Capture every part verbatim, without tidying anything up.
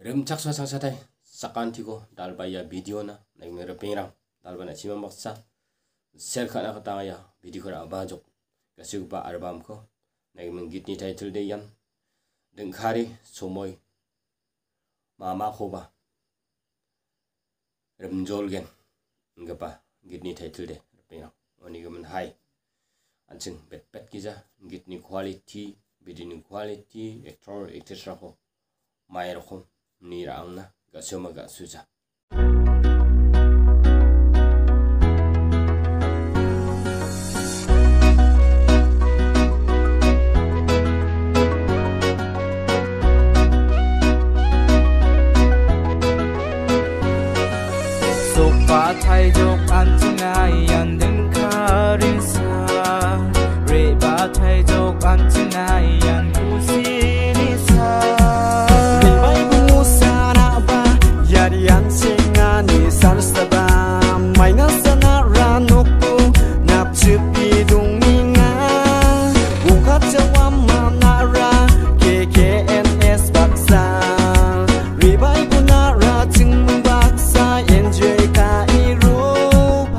Rimchaksoa changsatai sakantiko dalba ia video-na nagimin ripengrang dalba na·simang baksa share ka·na gita anga ia video-ko ra·bajok. Ga·sugipa album-ko nagimin gitni title-de ian Dingkari Somoi Mamakoba Rimjolgen ingipa gitni title-de ripengrang. Uni gimin hai. An·ching betbet gija gitni quality, video-ni quality, actor, actress-rangko mai rokom ni ra·angna ga·suma ga·suja. Sokba taijok an·ching aian dingkarinsa, re·ba taijok an·ching aian kusinisa. Re·bae bungo sanaba, iari an·ching ani sarsaba, maina sanara nokko napchipi dongenga. Bongkatjawa manara K K N S baksa. Re·bae bonara chingming baksa enjoy ka·iro.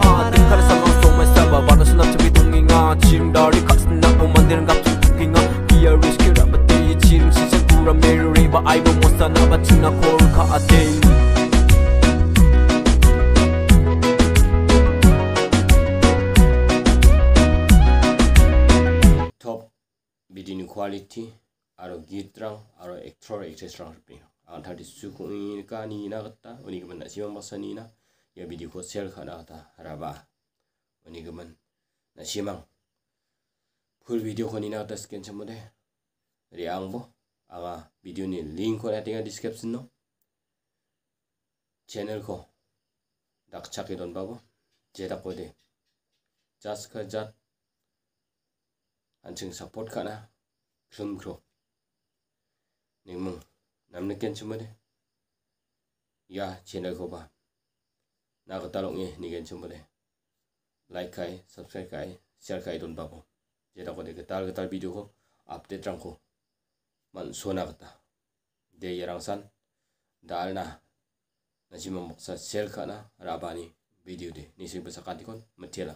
Adingkar samang somai saba bana sunap chepi dongenga. Chiring dari ka·sinao manderang gapching pukenga. Ia riski rabate chiring sisa kura meri re·bae bo mosa naba chingna kor ka·ate. Top video-ni quality aro gitrang aro actor, actress-rang ripeng. An·tangtisuko ong·e nika nina gita, uni gimin na·simang baksa nina ia video-ko share ka·na gita raba. Uni gimin na·simang full video-ko nina gita sikenchimode. Re·angbo anga video-ni link-ko on·atenga description-o. Channel-ko dakchake donbabo, jedakode jat ka jat an·ching support ka·na krimkro. Nengming namnikenchimode ia channel-koba na gital ong·e nigenchimode like ka·e, subscribe ka·e, share ka·e donbabo. Jedakode gital gital video-ko update-rangko man·sona gita. De iarangsan dalna na·simang baksa share ka·na ra·bani video de. Nisengba sakantikon mitela.